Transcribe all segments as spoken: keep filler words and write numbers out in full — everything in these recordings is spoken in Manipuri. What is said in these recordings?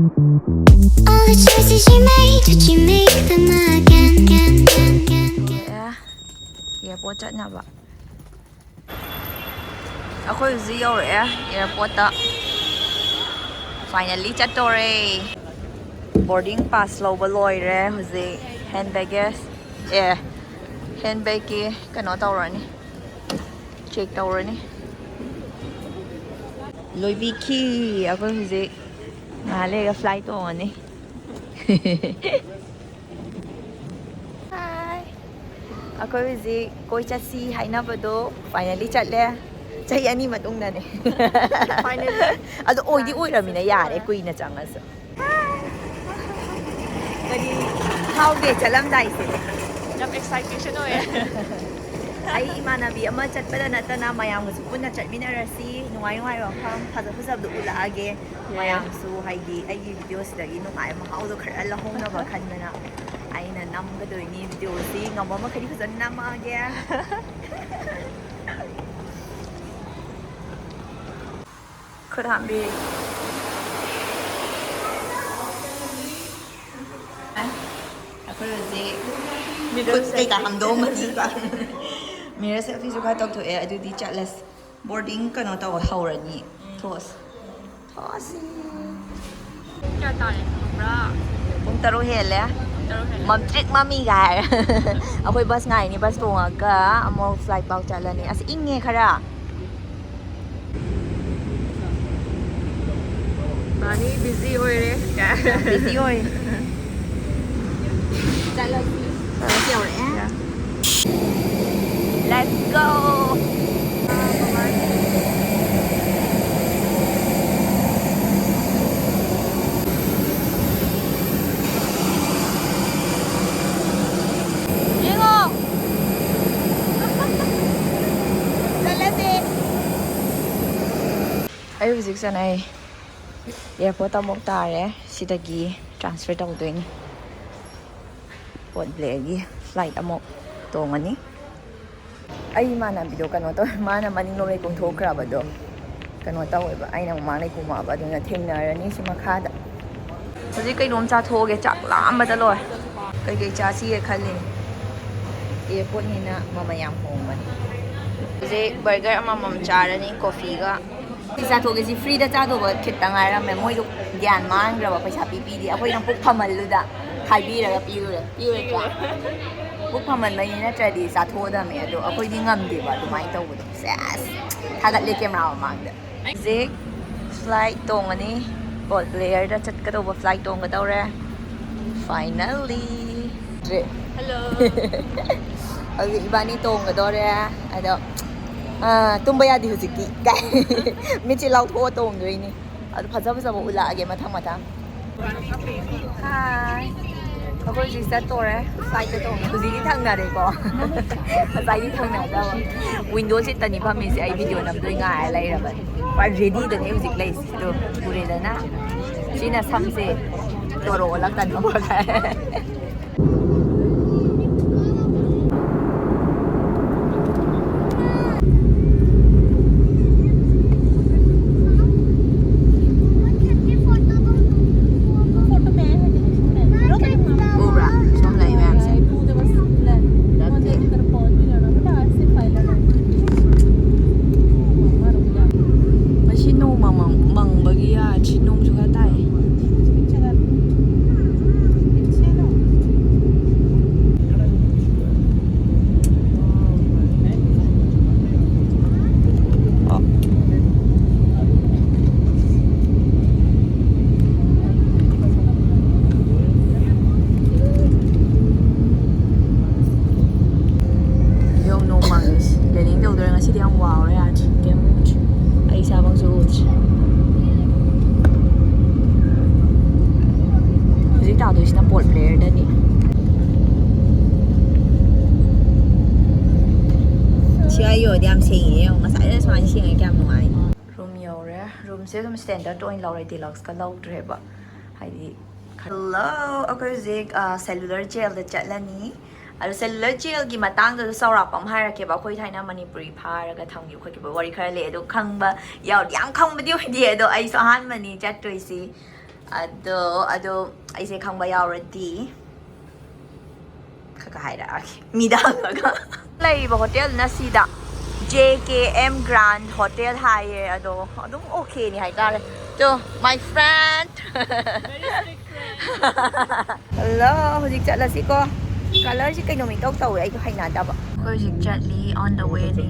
All the choices you made, did you make them again? Again, again, again, again? A, airport ꯆꯠꯅꯕ꯫ ꯑꯩꯈꯣꯏ ꯍꯧꯖꯤꯛ ꯌꯧꯔꯛꯑꯦ ꯑꯦꯌꯥꯔꯄꯣꯔꯠꯇ꯫ ꯐꯥꯏꯅꯦꯜꯂꯤ ꯆꯠꯇꯣꯔꯦ꯫ ꯕꯣꯔꯗꯤꯡ ꯄꯥꯁ ꯂꯧꯕ ꯂꯣꯏꯔꯦ꯫ ꯍꯧꯖꯤꯛ ꯍꯦꯟ ꯕꯦꯒꯦꯖ, ꯑꯦ, ꯍꯦꯟ ꯕꯦꯒꯀꯤ ꯀꯩꯅꯣ ꯇꯧꯔꯅꯤ, ꯆꯦꯛ ꯇꯧꯔꯅꯤ꯫ ꯂꯣꯏꯕꯤꯈꯤ꯫ ꯑꯩꯈꯣꯏ ꯍꯧꯖꯤꯛ ꯉꯥꯏꯍꯥꯛ ꯂꯩꯔꯒ ꯐ꯭ꯂꯥꯏꯠ ꯇꯣꯡꯉꯅꯤ꯫ Hi꯫ ꯑꯩꯈꯣꯏ ꯍꯧꯖꯤꯛ ꯀꯣꯏ ꯆꯠꯁꯤ ꯍꯥꯏꯅꯕꯗꯣ ꯐꯥꯏꯅꯦꯜꯂꯤ ꯆꯠꯂꯦ꯫ ꯆꯍꯤ ꯑꯅꯤ ꯃꯇꯨꯡꯗꯅꯦ꯫ Finally꯫ ꯑꯗꯣ ꯑꯣꯏꯗꯤ ꯑꯣꯏꯔꯃꯤꯅ ꯌꯥꯔꯦ, ꯀꯨꯏꯅ ꯆꯪꯉꯁꯨ꯫ ꯀꯔꯤ ꯐꯥꯎꯒꯦ ꯆꯠꯂꯝꯗꯥꯏꯁꯦ? ꯌꯥꯝ ꯑꯦꯛꯁꯥꯏꯇꯦꯁꯟ ꯑꯣꯏꯌꯦ꯫ ꯑꯩ ꯏꯃꯥꯟꯅꯕꯤ ꯑꯃ ꯆꯠꯄꯗ ꯅꯠꯇꯅ ꯃꯌꯥꯝꯒꯁꯨ ꯄꯨꯟꯅ ꯆꯠꯃꯤꯟꯅꯔꯁꯤ꯫ ꯅꯨꯡꯉꯥꯏ ꯅꯨꯡꯉꯥꯏꯕ ꯃꯐꯝ ꯐꯖ ꯐꯖꯕꯗꯣ ꯎꯠꯂꯛꯑꯒꯦ꯫ ꯃꯌꯥꯝꯁꯨ ꯍꯥꯏꯗꯤ ꯑꯩꯒꯤ ꯚꯤꯗꯤꯑꯣꯁꯤꯗꯒꯤ ꯅꯨꯡꯉꯥꯏꯕ ꯃꯍꯥꯎꯗꯣ ꯈꯔ ꯂꯧꯍꯧꯅꯕ ꯈꯟꯗꯅ ꯑꯩꯅ ꯅꯝꯒꯗꯣꯏꯅꯤ꯫ ꯚꯤꯗꯤꯑꯣꯁꯤ ꯉꯝꯕ ꯃꯈꯩꯗꯤ ꯐꯖꯅ ꯅꯝꯃꯛꯑꯒꯦ꯫ ꯈꯨꯠ ꯍꯥꯝꯕꯤ꯫ ꯑꯩꯈꯣꯏ ꯍꯧꯖꯤꯛ ꯈꯨꯠ ꯀꯩꯀꯥ ꯍꯥꯝꯗꯣꯛꯑꯝꯃꯅꯤꯕ꯫ ꯃꯤꯔꯔ ꯁꯦꯜꯐꯤꯁꯨ ꯈꯔ ꯇꯧꯊꯣꯛꯑꯦ, ꯑꯗꯨꯗꯤ ꯆꯠꯂꯁꯤ꯫ ꯕꯣꯔꯗꯤꯡ ꯀꯩꯅꯣ ꯇꯧꯕ ꯍꯧꯔꯅꯤ꯫ ꯊꯣꯛꯑꯁꯤ꯫ ꯊꯣꯛꯑꯁꯤ꯫ ꯀꯌꯥ ꯇꯥꯔꯦ ꯈꯪꯕ꯭ꯔꯥ? ꯄꯨꯡ ꯇꯔꯨꯛ ꯍꯦꯜꯂꯦ꯫ ꯇꯔꯨꯛ ꯍꯦꯜꯂꯦ꯫ ꯃꯝꯇ꯭ꯔꯤꯛ ꯃꯃꯤꯒꯥꯏ꯫ ꯑꯩꯈꯣꯏ ꯕꯁ ꯉꯥꯏꯅꯤ, ꯕꯁ ꯇꯣꯡꯉꯒ ꯑꯃꯨꯛ ꯐ꯭ꯂꯥꯏꯠ ꯄꯥꯎ ꯆꯠꯂꯅꯤ꯫ ꯑꯁ, ꯏꯪꯉꯦ ꯈꯔ꯫ ꯃꯥꯅꯤ ꯕꯤꯖꯤ ꯑꯣꯏꯔꯦ꯫ ꯕꯤꯖꯤ ꯑꯣꯏ꯫ ꯆꯠꯂꯁꯤ꯫ ꯕꯁ ꯌꯧꯔꯛꯑꯦ꯫ Let's go! ꯌꯦꯡꯉꯣ! ꯆꯠꯂꯁꯦ! ꯑꯩ ꯍꯧꯖꯤꯛ ꯆꯠꯅꯩ ꯑꯦꯌꯥꯔꯄꯣꯔꯠꯇ ꯑꯃꯨꯛ ꯇꯥꯔꯦ꯫ ꯁꯤꯗꯒꯤ ꯇ꯭ꯔꯥꯟꯁꯐꯔ ꯇꯧꯗꯣꯏꯅꯤ꯫ ꯄꯣꯔꯠ ꯕ꯭ꯂꯦꯌꯔꯒꯤ ꯐ꯭ꯂꯥꯏꯠ ꯑꯃꯨꯛ ꯇꯣꯡꯉꯅꯤ꯫ ꯑꯩ ꯏꯃꯥꯟꯅꯕꯤꯗꯣ ꯀꯩꯅꯣ ꯇꯧꯋꯦ, ꯃꯥꯅ ꯃꯅꯤꯡꯂꯣꯝꯗꯩ ꯀꯨꯝꯊꯣꯛꯈ꯭ꯔꯕꯗꯣ ꯀꯩꯅꯣ ꯇꯧꯋꯦꯕ, ꯑꯩꯅ ꯃꯃꯥꯡꯗꯩ ꯀꯨꯝꯃꯛꯑꯕ, ꯑꯗꯨꯅ ꯊꯦꯡꯅꯔꯅꯤ ꯁꯤ ꯃꯈꯥꯗ꯫ ꯍꯧꯖꯤꯛ ꯀꯩꯅꯣꯝ ꯆꯥꯊꯣꯛꯑꯒꯦ, ꯆꯥꯛ ꯂꯥꯝꯕꯗ ꯂꯣꯏ꯫ ꯀꯩꯀꯩ ꯆꯥꯁꯤꯒꯦ ꯈꯜꯂꯤꯅꯤ꯫ ꯑꯦꯌꯥꯔꯄꯣꯔꯠꯅꯤꯅ ꯃꯃꯜ ꯌꯥꯝ ꯍꯣꯡꯕꯅꯤ꯫ ꯍꯧꯖꯤꯛ ꯕꯔꯒꯔ ꯑꯃꯃꯝ ꯆꯥꯔꯅꯤ ꯀꯣꯐꯤꯒ꯫ ꯁꯤ ꯆꯥꯊꯣꯛꯀꯦ, ꯁꯤ ꯐ꯭ꯔꯤꯗ ꯆꯥꯗꯧꯕ ꯈꯤꯇ ꯉꯥꯏꯔꯝꯃꯦ꯫ ꯃꯣꯏꯗꯣ ꯒ꯭ꯌꯥꯟ ꯃꯥꯡꯈ꯭ꯔꯕ, ꯄꯩꯁꯥ ꯄꯤꯕꯤꯗꯦ꯫ ꯑꯩꯈꯣꯏꯅ ꯄꯨꯛ ꯐꯝꯍꯜꯂꯨꯗ ꯍꯥꯏꯕꯤꯔꯒ ꯄꯤꯔꯨꯔꯦ꯫ ꯄꯤꯔꯣꯏꯗ꯭ꯔꯥ? ꯄꯨꯛ ꯐꯝꯍꯟꯕꯩꯅꯦ, ꯅꯠꯇ꯭ꯔꯗꯤ ꯆꯥꯊꯣꯛꯑꯗꯝꯃꯦ꯫ ꯑꯗꯣ ꯑꯩꯈꯣꯏꯗꯤ ꯉꯝꯗꯦꯕ ꯑꯗꯨꯃꯥꯏꯅ ꯇꯧꯕꯗꯣ꯫ ꯁꯦꯁ! ꯊꯥꯒꯠꯂꯦ ꯀꯦꯃꯦꯔꯥ ꯃꯃꯥꯡꯗ꯫ ꯍꯧꯖꯤꯛ ꯐ꯭ꯂꯥꯏꯠ ꯇꯣꯡꯉꯅꯤ꯫ ꯄꯣꯔꯠ ꯕ꯭ꯂꯦꯌꯔꯗ ꯆꯠꯀꯗꯧꯕ ꯐ꯭ꯂꯥꯏꯠ ꯇꯣꯡꯒꯗꯧꯔꯦ꯫ Finally! ꯗ꯭ꯔꯦ꯫ Hello! ꯍꯧꯖꯤꯛ ꯏꯕꯥꯅꯤ ꯇꯣꯡꯒꯗꯧꯔꯦ꯫ ꯑꯗꯣ, ꯑꯥ, ꯇꯨꯝꯕ ꯌꯥꯗꯦ ꯍꯧꯖꯤꯛꯇꯤ꯫ ꯃꯤꯠꯁꯦ ꯂꯥꯎꯊꯣꯛꯑ ꯇꯣꯡꯗꯣꯏꯅꯤ꯫ ꯑꯗꯨ ꯐꯖ ꯐꯖꯕ ꯎꯠꯂꯛꯑꯒꯦ ꯃꯊꯪ ꯃꯊꯪ꯫ Hi! ꯑꯩꯈꯣꯏ ꯍꯧꯖꯤꯛ ꯆꯠꯇꯣꯔꯦ꯫ ꯐ꯭ꯂꯥꯏꯠꯇ ꯇꯣꯡꯉꯦ꯫ ꯍꯧꯖꯤꯛꯇꯤ ꯊꯪꯅꯔꯦꯀꯣ꯫ ꯉꯁꯥꯏꯗꯤ ꯊꯪꯅꯗꯕ꯫ ꯋꯤꯟꯗꯣ ꯁꯤꯠꯇꯅꯤ ꯐꯝꯃꯤꯁꯦ꯫ ꯑꯩ ꯚꯤꯗꯤꯑꯣ ꯅꯝꯗꯣꯏ ꯉꯥꯏꯔ ꯂꯩꯔꯕꯅꯤ꯫ ꯄꯨꯔꯥ ꯔꯦꯗꯤꯗꯅꯦ ꯍꯧꯖꯤꯛ ꯂꯩꯁꯦ꯫ ꯑꯗꯣ ꯎꯔꯦꯗꯅ? ꯁꯤꯅ ꯁꯝꯁꯦ ꯇꯣꯔꯣ ꯑꯣꯜꯂꯛꯇꯅꯕ꯫ ꯎꯕ꯭ꯔꯥ? ꯁꯣꯝ ꯂꯩ ꯃꯌꯥꯝꯁꯦ꯫ ꯉꯁꯤ ꯅꯣꯡꯃ ꯃꯪ-, ꯃꯪꯕꯒꯤ ꯌꯥꯗ꯭ꯔꯤ꯫ ꯅꯣꯡꯁꯨ ꯈꯔ ꯇꯥꯏ꯫ ꯌꯦꯡꯉꯨ, ꯅꯣꯡ ꯃꯪꯉꯤꯁꯦ꯫ ꯂꯦꯟꯗꯤꯡ ꯇꯧꯗꯣꯔꯦ꯫ ꯉꯁꯤꯗꯤ ꯌꯥꯝ ꯋꯥꯎꯔꯦ, ꯌꯥꯗ꯭ꯔꯦ꯫ ꯀꯩꯝ ꯎꯗ꯭ꯔꯦ꯫ ꯑꯩ ꯏꯁꯥꯃꯛꯁꯨ ꯎꯗ꯭ꯔꯦ꯫ ꯍꯧꯖꯤꯛ ꯇꯥꯗꯣꯏꯁꯤꯅ ꯄꯣꯔꯠ ꯕ꯭ꯂꯦꯌꯔꯗꯅꯤ꯫ ꯁꯤ ꯑꯥꯏ ꯑꯣꯗꯤ ꯌꯥꯝ ꯁꯦꯡꯉꯦ꯫ ꯌꯦꯡꯉꯣ, ꯉꯁꯥꯏꯗ ꯁꯨꯃꯥꯏꯅ ꯁꯦꯡꯉꯦ, ꯀꯌꯥꯝ ꯅꯨꯡꯉꯥꯏꯅꯤ꯫ ꯔꯨꯝ ꯌꯧꯔꯦ꯫ ꯔꯨꯝꯁꯦ ꯑꯗꯨꯝ ꯁ꯭ꯇꯦꯟꯗꯔꯗ ꯑꯣꯏꯅ ꯂꯧꯔꯦ, ꯗꯤꯂꯛꯁꯀ ꯂꯧꯗ꯭ꯔꯦꯕ꯫ ꯍꯥꯏꯗꯤ, hello, ꯑꯩꯈꯣꯏ ꯍꯧꯖꯤꯛ, ꯑ, ꯁꯦꯂꯨꯂꯔ ꯖꯦꯜꯗ ꯆꯠꯂꯅꯤ꯫ ꯑꯗꯣ ꯁꯦꯂꯨꯂꯔ ꯖꯦꯜꯒꯤ ꯃꯇꯥꯡꯗꯁꯨ ꯆꯥꯎꯔꯥꯛꯄ ꯑꯃ ꯍꯥꯏꯔꯛꯀꯦꯕ꯫ ꯑꯩꯈꯣꯏ ꯊꯥꯏꯅ ꯃꯅꯤꯄꯨꯔꯤ ꯐꯥꯔꯒ ꯊꯝꯈꯤꯕ ꯈꯣꯠꯈꯤꯕ ꯋꯥꯔꯤ ꯈꯔ ꯂꯩ꯫ ꯑꯗꯣ ꯈꯪꯕ ꯌꯥꯎꯔꯗꯤ ꯌꯥꯝ ꯈꯪꯕꯗꯤ ꯑꯣꯏꯗꯦ꯫ ꯑꯗꯣ ꯑꯩꯁꯨ ꯑꯍꯥꯟꯕꯅꯤ ꯆꯠꯇꯣꯏꯁꯤ꯫ ꯑꯗꯣ ꯑꯗꯣ ꯑꯩꯁꯦ ꯈꯪꯕ ꯌꯥꯎꯔꯗꯤ ꯈꯔ ꯈꯔ ꯍꯥꯏꯔꯛꯑꯒꯦ ꯃꯤꯗ ꯍꯪꯉꯒ꯫ ꯂꯩꯔꯤꯕ ꯍꯣꯇꯦꯜꯅ ꯁꯤꯗ ꯖꯦ ꯀꯦ ꯑꯦꯝ ꯒ꯭ꯔꯥꯟ ꯍꯣꯇꯦꯜ ꯍꯥꯏꯌꯦ꯫ ꯑꯗꯣ ꯑꯗꯨꯝ ꯑꯣꯀꯦꯅꯤ ꯍꯥꯏꯇꯥꯔꯦ꯫ ꯇꯣ, my friend. ꯍꯜꯂꯣ, ꯍꯧꯖꯤꯛ ꯆꯠꯂꯁꯤꯀꯣ꯫ ꯀꯂꯔꯁꯤ ꯀꯩꯅꯣꯝ ꯏꯇꯧ ꯇꯧꯋꯦ, ꯑꯩꯗꯣ ꯍꯩꯅꯗꯕ꯫ ꯑꯩꯈꯣꯏ ꯍꯧꯖꯤꯛ ꯆꯠꯂꯤ, on the way ꯅꯤ꯫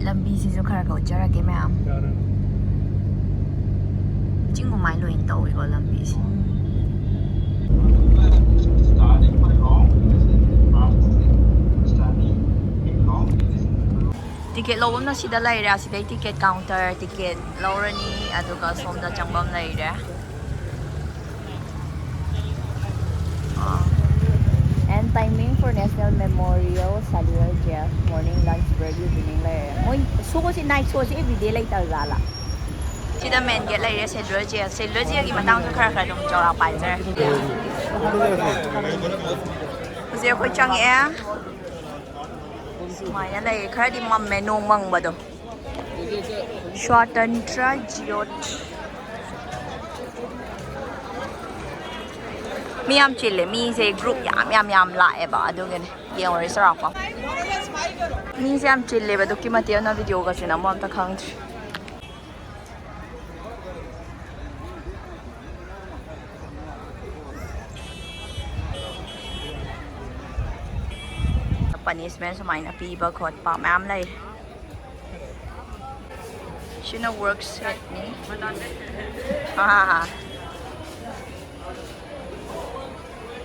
ꯂꯝꯕꯤꯁꯤꯁꯨ ꯈꯔ ꯈꯔ ꯎꯠꯆꯔꯛꯀꯦ ꯃꯌꯥꯝ꯫ ꯆꯤꯡꯒꯨꯃꯥꯏ ꯂꯣꯏꯅ ꯇꯧꯋꯤꯀꯣ ꯂꯝꯕꯤꯁꯦ꯫ ꯇꯤꯀꯦꯠ ꯂꯧꯐꯝꯅ ꯁꯤꯗ ꯂꯩꯔꯦ꯫ ꯑꯁꯤꯗꯩ ꯇꯤꯀꯦꯠ ꯀꯥꯎꯟꯇꯔ, ꯇꯤꯀꯦꯠ ꯂꯧꯔꯅꯤ, ꯑꯗꯨꯒ ꯁꯣꯝꯗ ꯆꯪꯐꯝ ꯂꯩꯔꯦ꯫ And timing for National Memorial, Salual Jail, morning lunch break, evening ꯂꯩꯔꯦ꯫ ꯃꯣꯏ ꯁꯣꯁꯤ, ꯅꯥꯏꯠ ꯁꯣꯁꯤ ꯑꯦꯕ꯭ꯔꯤꯗꯦ ꯂꯩꯇꯕ ꯖꯥꯠꯂꯥ? ꯁꯤꯗ ꯃꯦꯟ ꯒꯦꯠ ꯂꯩꯔꯦ, ꯁꯦꯟꯇ꯭ꯔꯦꯜ ꯖꯦꯜ꯫ ꯁꯦꯟꯇ꯭ꯔꯦꯜ ꯖꯦꯜꯒꯤ ꯃꯇꯥꯡꯁꯨ ꯈꯔ ꯈꯔ ꯑꯗꯨꯝ ꯆꯥꯎꯔꯥꯛꯄ ꯍꯥꯏꯖꯔꯛꯀꯦ꯫ ꯍꯧꯖꯤꯛ ꯑꯩꯈꯣꯏ ꯆꯪꯉꯛꯑꯦ꯫ ꯁꯨꯃꯥꯏꯅ ꯂꯩꯌꯦ꯫ ꯈꯔꯗꯤ ꯃꯝꯃꯦ, ꯅꯣꯡ ꯃꯪꯕꯗꯣ꯫ ꯁ꯭ꯋꯥꯇꯟꯇ꯭ꯔ ꯖꯤꯌꯣꯠ꯫ ꯃꯤ ꯌꯥꯝ ꯆꯤꯜꯂꯦ꯫ ꯃꯤꯁꯦ ꯒ꯭ꯔꯨꯞ ꯌꯥꯝ ꯌꯥꯝ ꯌꯥꯝ ꯂꯥꯛꯑꯦꯕ, ꯑꯗꯨꯒꯤꯅꯦ꯫ ꯌꯦꯡꯉꯨꯔꯦ ꯆꯥꯎꯔꯥꯛꯄ꯫ ꯃꯤꯁꯦ ꯌꯥꯝ ꯆꯤꯜꯂꯦꯕ ꯑꯗꯨꯛꯀꯤ ꯃꯇꯤꯛ꯫ ꯑꯗꯨꯅ ꯚꯤꯗꯤꯑꯣꯒꯁꯦ ꯅꯝꯕ ꯑꯝꯇ ꯈꯪꯗ꯭ꯔꯤ꯫ ꯄꯅꯤꯁꯃꯦꯟ ꯁꯨꯃꯥꯏꯅ ꯄꯤꯕ ꯈꯣꯠꯄ ꯃꯌꯥꯝ ꯂꯩ꯫ ꯁꯤꯅ ꯋꯔꯛ ꯁꯦꯠꯅꯤ꯫ ꯑꯥ,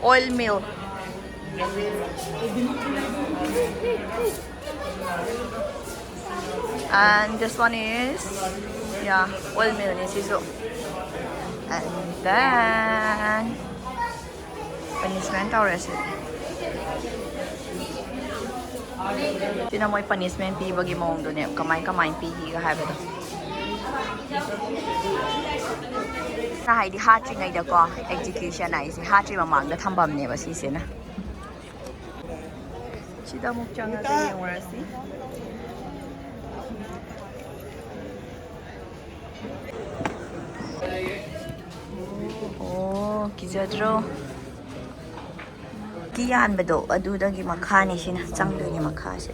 oil mill. And this one is, yeah, oil meal ꯅꯤ ꯁꯤꯁꯨ꯫ And then punishment ꯇꯧꯔꯦ ꯁꯤꯗꯤ꯫ ꯁꯤꯅ ꯃꯣꯏ punishment ꯄꯤꯕꯒꯤ ꯃꯑꯣꯡꯗꯨꯅꯦ, ꯀꯃꯥꯏ ꯀꯃꯥꯏ ꯄꯤꯈꯤꯒ ꯍꯥꯏꯕꯗꯣ꯫ ꯍꯥꯏꯗꯤ ꯍꯥꯠꯇ꯭ꯔꯤꯉꯩꯗꯀꯣ, execution ꯍꯥꯏꯁꯦ ꯍꯥꯠꯇ꯭ꯔꯤ ꯃꯃꯥꯡꯗ ꯊꯝꯐꯝꯅꯦꯕ ꯁꯤꯁꯤꯅ꯫ ꯁꯤꯗ ꯑꯃꯨꯛ ꯆꯪꯉꯒ ꯌꯦꯡꯉꯨꯔꯁꯤ꯫ ꯀꯤꯖꯗ꯭ꯔꯣ? ꯀꯤ ꯌꯥꯟꯕꯗꯣ ꯑꯗꯨꯗꯒꯤ ꯃꯈꯥꯅꯤ ꯁꯤꯅ ꯆꯪꯗꯣꯏꯅꯦ ꯃꯈꯥꯁꯦ꯫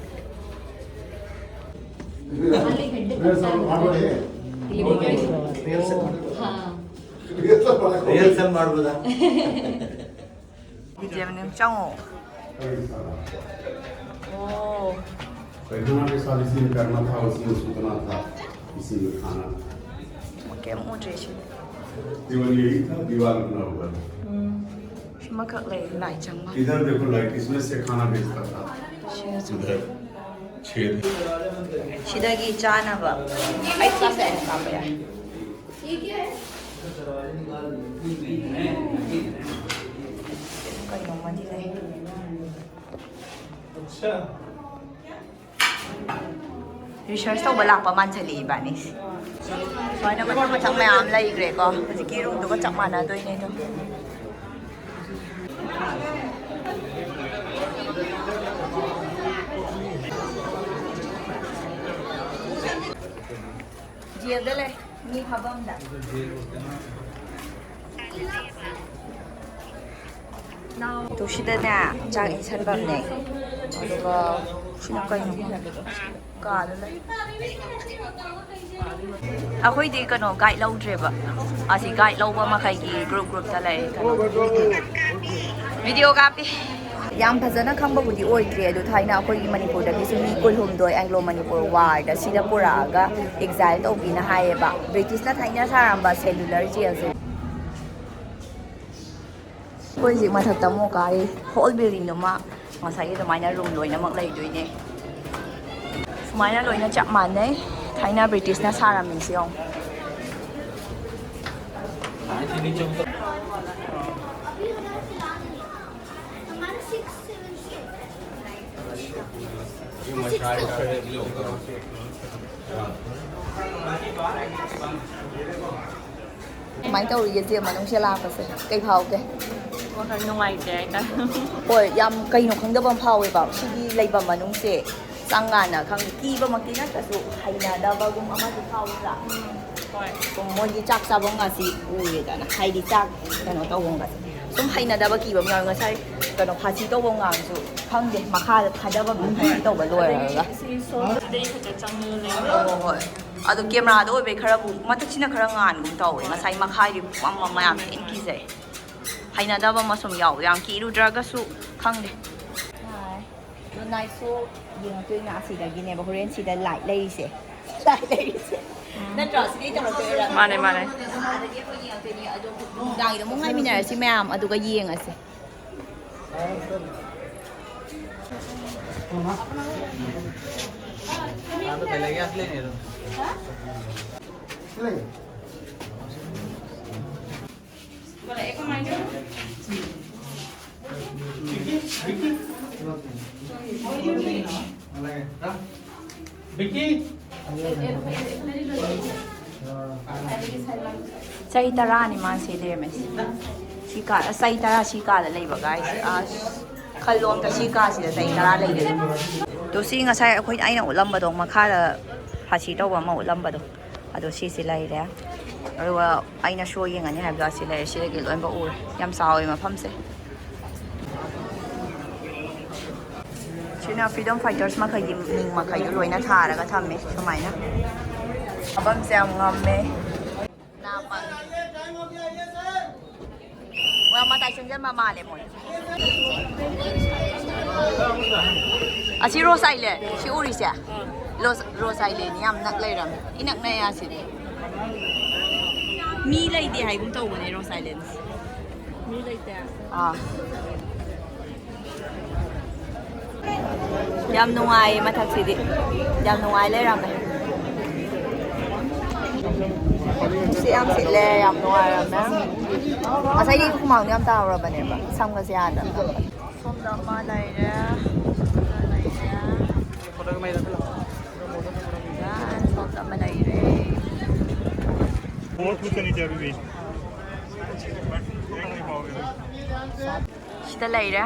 ರಿಹರ್ಸಲ್ ಮಾಡ್ಬೋದಾ? ꯆꯪꯉꯣ꯫ ꯑꯣ꯫ पैखाना के साथ इसी में करना था, उसी में सूतना था, इसी में खाना। ꯀꯩꯝ ꯎꯗ꯭ꯔꯦ ꯁꯤ꯫ केवल यही था, दीवार बना हुआ था। ꯁꯤꯃꯈꯛ ꯂꯩ ꯂꯥꯏ ꯆꯪꯕ꯫ इधर देखो लाइट, इसमें से खाना भेजता था। ꯁꯤꯅ ꯆꯪ- उधर छेद। ꯁꯤꯗꯒꯤ ꯆꯥꯅꯕ ꯑꯩ ꯆꯥꯛꯁꯦ ꯑꯩꯅ ꯀꯥꯞꯄ ꯌꯥꯏ꯫ ꯀꯩꯅꯣꯝꯃꯗꯤ ꯂꯩ꯫ ꯔꯤꯁꯔꯁ ꯇꯧꯕ ꯂꯥꯛꯄ ꯃꯥꯟꯁꯤꯜꯂꯛꯑꯦ ꯏꯕꯥꯅꯤꯁꯦ꯫ ꯁꯨꯃꯥꯏꯅ ꯃꯊꯪ ꯃꯊꯪ ꯃꯌꯥꯝ ꯂꯩꯈ꯭ꯔꯦꯀꯣ꯫ ꯍꯧꯖꯤꯛꯀꯤ ꯔꯨꯝꯗꯨꯒ ꯆꯞ ꯃꯥꯟꯅꯗꯣꯏꯅꯦ ꯑꯗꯣ꯫ ꯖꯦꯜꯗ ꯂꯩ꯫ ꯃꯤ ꯐꯥꯐꯝꯗ꯫ ꯇꯨ ꯁꯤꯗꯅꯦ ꯆꯥꯛ ꯏꯟꯁꯟꯐꯝꯅꯦ꯫ ꯑꯗꯨꯒ ꯁꯤꯅ ꯀꯩꯅꯣ ꯈꯪꯗꯦ꯫ ꯀꯥꯗ ꯂꯩ꯫ ꯑꯩꯈꯣꯏꯗꯤ ꯀꯩꯅꯣ ꯒꯥꯏꯗ ꯂꯧꯗ꯭ꯔꯦꯕ꯫ ꯑꯁꯤ ꯒꯥꯏꯗ ꯂꯧꯕ ꯃꯈꯩꯒꯤ ꯒ꯭ꯔꯨꯞ ꯒ꯭ꯔꯨꯞꯇ ꯂꯩ꯫ ꯚꯤꯗꯤꯑꯣ ꯀꯥꯞꯄꯤ꯫ ꯌꯥꯝ ꯐꯖꯅ ꯈꯪꯕꯕꯨꯗꯤ ꯑꯣꯏꯗ꯭ꯔꯤ ꯑꯗꯨ ꯊꯥꯏꯅ ꯑꯩꯈꯣꯏꯒꯤ ꯃꯅꯤꯄꯨꯔꯗꯒꯤꯁꯨ ꯃꯤ ꯀꯨꯟꯍꯨꯝꯗꯣꯏ ꯑꯦꯡꯒ꯭ꯂꯣ ꯃꯅꯤꯄꯨꯔ ꯋꯥꯔꯗ ꯁꯤꯗ ꯄꯨꯔꯛꯑꯒ ꯑꯦꯛꯖꯥꯏꯜ ꯇꯧꯕꯤꯅ ꯍꯥꯏꯌꯦꯕ꯫ ꯕ꯭ꯔꯤꯇꯤꯁꯅ ꯊꯥꯏꯅ ꯁꯥꯔꯝꯕ ꯁꯦꯂꯨꯂꯔ ꯖꯦꯜꯁꯦ꯫ ꯑꯩꯈꯣꯏ ꯍꯧꯖꯤꯛ ꯃꯊꯛꯇ ꯑꯃꯨꯛ ꯀꯥꯔꯤ꯫ ꯍꯣꯜ ꯕꯤꯜꯗꯤꯡꯗꯨꯃ ꯉꯁꯥꯏꯒꯤ ꯑꯗꯨꯃꯥꯏꯅ ꯔꯨꯝ ꯂꯣꯏꯅꯃꯛ ꯂꯩꯗꯣꯏꯅꯦ꯫ ꯁꯨꯃꯥꯏꯅ ꯂꯣꯏꯅ ꯆꯞ ꯃꯥꯟꯅꯩ꯫ ꯊꯥꯏꯅ ꯕ꯭ꯔꯤꯇꯤꯁꯅ ꯁꯥꯔꯝꯃꯤꯁꯦ ꯌꯦꯡꯉꯣ꯫ ꯀꯃꯥꯏꯅ ꯇꯧꯔꯤꯒꯦ ꯆꯦ ꯃꯅꯨꯡꯁꯦ ꯂꯥꯛꯄꯁꯦ? ꯀꯩ ꯐꯥꯎꯒꯦ? ꯋꯥꯈꯜ ꯅꯨꯡꯉꯥꯏꯇꯦ ꯍꯥꯏꯇꯥꯔꯦ꯫ ꯍꯣꯏ, ꯌꯥꯝ ꯀꯩꯅꯣ ꯈꯪꯗꯕ ꯑꯃ ꯐꯥꯎꯋꯦꯕ꯫ ꯁꯤꯒꯤ ꯂꯩꯐꯝ ꯃꯅꯨꯡꯁꯦ ꯆꯪꯀꯥꯟꯗ ꯈꯪꯗꯦ, ꯀꯤꯕꯃꯛꯇꯤ ꯅꯠꯇ꯭ꯔꯁꯨ ꯍꯩꯅꯗꯕꯒꯨꯝ ꯑꯃꯁꯨ ꯐꯥꯎꯗ꯭ꯔꯥ? ꯁꯨꯝ ꯃꯣꯏꯒꯤ ꯆꯥꯛ ꯆꯥꯐꯝꯒꯁꯤ ꯎꯔꯦꯗꯅ, ꯍꯥꯏꯗꯤ ꯆꯥꯛ ꯀꯩꯅꯣ ꯇꯧꯐꯝꯒꯁꯦ꯫ ꯁꯨꯝ ꯍꯩꯅꯗꯕ ꯀꯤꯕ ꯑꯃ ꯌꯥꯎꯋꯦ꯫ ꯉꯁꯥꯏ ꯀꯩꯅꯣ ꯐꯥꯁꯤ ꯇꯧꯕ ꯉꯥꯡꯁꯨ ꯈꯪꯗꯦ, ꯃꯈꯥꯗ ꯊꯥꯗꯕ ꯑꯗꯨꯝ ꯐꯥꯁꯤ ꯇꯧꯕ ꯂꯣꯏꯔꯒ꯫ ꯍꯣꯏ, ꯍꯣꯏ꯫ ꯑꯗꯣ ꯀꯦꯃꯦꯔꯥꯗ ꯑꯣꯏꯕꯩ ꯈꯔꯕꯨ ꯃꯊꯛꯁꯤꯅ ꯈꯔ ꯉꯥꯟꯒꯨꯝ ꯇꯧꯋꯦ꯫ ꯉꯁꯥꯏ ꯃꯈꯥꯒꯤ ꯃꯝ ꯃꯝ ꯃꯌꯥꯝ ꯊꯤꯅ ꯀꯤꯖꯩ꯫ ꯍꯩꯅꯗꯕ ꯑꯃ ꯁꯨꯝ ꯌꯥꯎꯕꯗꯣ, ꯌꯥꯝ ꯀꯤꯔꯨꯗ꯭ꯔꯒꯁꯨ ꯈꯪꯗꯦ꯫ ꯑꯗꯣ ꯅꯥꯏꯠ ꯁꯣ ꯌꯦꯡꯉꯛꯇꯣꯏꯅ ꯑꯁꯤꯗꯒꯤꯅꯦꯕ, ꯍꯣꯔꯦꯟ ꯁꯤꯗ ꯂꯥꯏꯠ ꯂꯩꯔꯤꯁꯦ꯫ ꯂꯥꯏꯠ ꯂꯩꯔꯤꯁꯦ꯫ ꯅꯠꯇ꯭ꯔꯣ? ꯁꯤꯗꯩ ꯇꯧꯔꯛꯇꯣꯏꯔꯥ? ꯃꯥꯅꯦ, ꯃꯥꯅꯦ꯫ ꯑꯥꯗꯒꯤ ꯑꯩꯈꯣꯏ ꯌꯦꯡꯉꯛꯇꯣꯏꯅꯤ꯫ ꯑꯗꯣ ꯅꯨꯡꯗꯥꯡꯒꯤꯗꯣ ꯑꯃꯨꯛ ꯉꯥꯏꯃꯤꯟꯅꯔꯁꯤ ꯃꯌꯥꯝ, ꯑꯗꯨꯒ ꯌꯦꯡꯉꯁꯤ꯫ ꯆꯍꯤ ꯇꯔꯥꯅꯤ ꯃꯥ ꯁꯤ ꯂꯩꯔꯝꯃꯤꯁꯦ꯫ ꯁꯤ ꯀꯥ, ꯆꯍꯤ ꯇꯔꯥ ꯁꯤ ꯀꯥꯗ ꯂꯩꯕ guys꯫ ꯑꯁ, ꯈꯜꯂꯣ ꯑꯝꯇ, ꯁꯤ ꯀꯥꯁꯤꯗ ꯆꯍꯤ ꯇꯔꯥ ꯂꯩꯔꯦ꯫ ꯑꯗꯣ ꯁꯤ ꯉꯁꯥꯏ ꯑꯩꯈꯣꯏ, ꯑꯩꯅ ꯎꯠꯂꯝꯕꯗꯣ, ꯃꯈꯥꯗ ꯐꯥꯁꯤ ꯇꯧꯕ ꯑꯃ ꯎꯠꯂꯝꯕꯗꯣ, ꯑꯗꯣ ꯁꯤꯁꯤ ꯂꯩꯔꯦ꯫ ꯑꯗꯨꯒ ꯑꯩꯅ ꯁꯣ ꯌꯦꯡꯉꯅꯤ ꯍꯥꯏꯕꯗꯣ ꯑꯁꯤ ꯂꯩꯔꯦ꯫ ꯁꯤꯗꯒꯤ ꯂꯣꯏꯅꯃꯛ ꯎꯔꯦ꯫ ꯌꯥꯝ ꯆꯥꯎꯋꯦ ꯃꯐꯝꯁꯦ꯫ ꯁꯤꯅ freedom fighters ꯃꯈꯩꯒꯤ ꯃꯤꯡ ꯃꯈꯩꯗꯣ ꯂꯣꯏꯅ ꯊꯥꯔꯒ ꯊꯝꯃꯦ ꯁꯨꯃꯥꯏꯅ꯫ ꯃꯐꯝꯁꯦ ꯌꯥꯝ ꯉꯝꯃꯦ꯫ ꯅꯥꯄꯜ꯫ ꯃꯣꯏ ꯃꯇꯥꯏ ꯆꯪꯁꯤꯟꯕ ꯃꯥꯜꯂꯦ ꯃꯣꯏ꯫ ꯑꯁꯤ Rose Island, ꯁꯤ ꯎꯔꯤꯁꯦ? Rose, Rose Island ꯌꯥꯝ ꯅꯛ ꯂꯩꯔꯝꯃꯦ꯫ ꯏꯅꯛ ꯅꯛꯑꯦ ꯑꯁꯤꯗꯤ꯫ ꯃꯤ ꯂꯩꯇꯦ ꯍꯥꯏꯒꯨꯝ ꯇꯧꯕꯅꯦ Rose Island꯫ ꯃꯤ ꯂꯩꯇꯦ꯫ ꯑꯥ꯫ ꯌꯥꯝ ꯅꯨꯡꯉꯥꯏꯌꯦ ꯃꯊꯛꯁꯤꯗꯤ꯫ ꯌꯥꯝ ꯅꯨꯡꯉꯥꯏ ꯂꯩꯔꯝꯃꯦ꯫ ꯅꯨꯡꯁꯤꯠ ꯌꯥꯝ ꯁꯤꯠꯂꯦ, ꯌꯥꯝ ꯅꯨꯡꯉꯥꯏꯔꯝꯃꯦ꯫ ꯉꯁꯥꯏꯗꯤ ꯍꯨꯃꯥꯡꯗꯤ ꯌꯥꯝ ꯇꯥꯔꯨꯔꯕꯅꯦꯕ, ꯁꯝꯒꯁꯦ ꯌꯥꯗ꯭ꯔꯕꯅꯦ꯫ ꯁꯣꯝꯗ ꯑꯃ ꯂꯩꯔꯦ, ꯁꯣꯝꯗ ꯂꯩꯔꯦ꯫ ꯁꯣꯝꯗ ꯑꯃ ꯂꯩꯔꯦ꯫ ꯁꯤꯗ ꯂꯩꯔꯦ꯫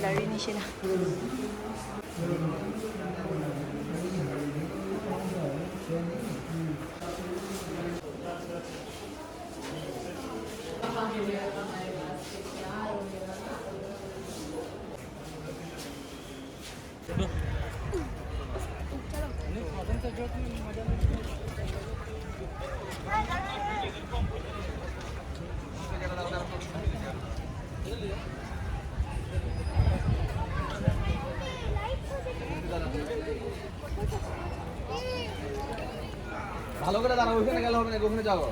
ꯂꯩꯔꯤꯅꯤ ꯁꯤꯅ꯫ ভালো করে দাঁড়াও, ওখানে গেলে হবে না, ওখানে যাও।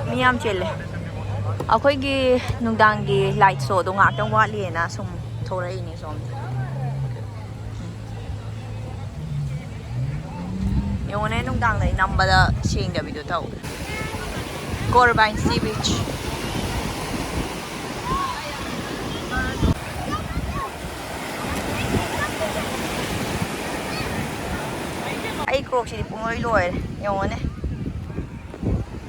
ꯃꯤ ꯌꯥꯝ ꯆꯤꯜꯂꯦ꯫ ꯑꯩꯈꯣꯏꯒꯤ ꯅꯨꯡꯗꯥꯡꯒꯤ light showꯗꯣ ꯉꯥꯏꯍꯥꯛꯇꯪ ꯋꯥꯠꯂꯤꯑꯅ ꯁꯨꯝ ꯊꯣꯛꯂꯛꯏꯅꯦ ꯁꯣꯝꯗ꯫ ꯌꯦꯡꯉꯨꯅꯦ, ꯅꯨꯡꯗꯥꯡꯗ ꯑꯩ ꯅꯝꯕꯗ ꯁꯦꯡꯗꯕꯤꯗꯣ ꯇꯧꯋꯦ꯫ Corvine Sea Beach꯫ ꯑꯩ Crocsꯁꯤꯗꯤ ꯄꯨꯡꯂꯣꯏ ꯂꯣꯏꯔꯦ꯫ ꯌꯦꯡꯉꯨꯅꯦ꯫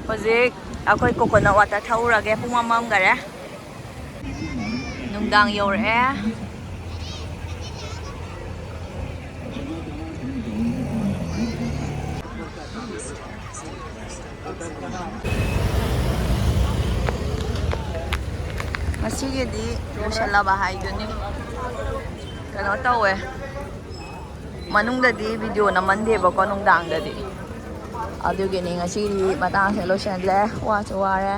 ꯍꯧꯖꯤꯛ ꯑꯩꯈꯣꯏ coconut water ꯊꯛꯎꯔꯒꯦ꯫ ꯄꯨꯡ ꯑꯃ ꯃꯝꯈꯔꯦ꯫ ꯅꯨꯡꯗꯥꯡ ꯌꯧꯔꯛꯑꯦ꯫ ꯉꯁꯤꯒꯤꯗꯤ ꯂꯣꯏꯁꯤꯜꯂꯕ ꯍꯥꯏꯗꯨꯅꯤ꯫ ꯀꯩꯅꯣ ꯇꯧꯋꯦ, ꯃꯅꯨꯡꯗꯗꯤ video ꯅꯝꯍꯟꯗꯦꯕꯀꯣ ꯅꯨꯡꯗꯥꯡꯗꯗꯤ꯫ ꯑꯗꯨꯒꯤꯅꯤ ꯉꯁꯤꯗꯤ ꯃꯇꯥꯡꯁꯦ ꯂꯣꯏꯁꯤꯜꯂꯦ꯫ ꯋꯥꯁꯨ ꯋꯥꯔꯦ꯫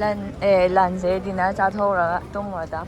Lunch, ꯑꯦ, lunchꯁꯦ dinner ꯆꯥꯊꯣꯛꯎꯔꯒ ꯇꯨꯝꯃꯨꯔꯗꯝ꯫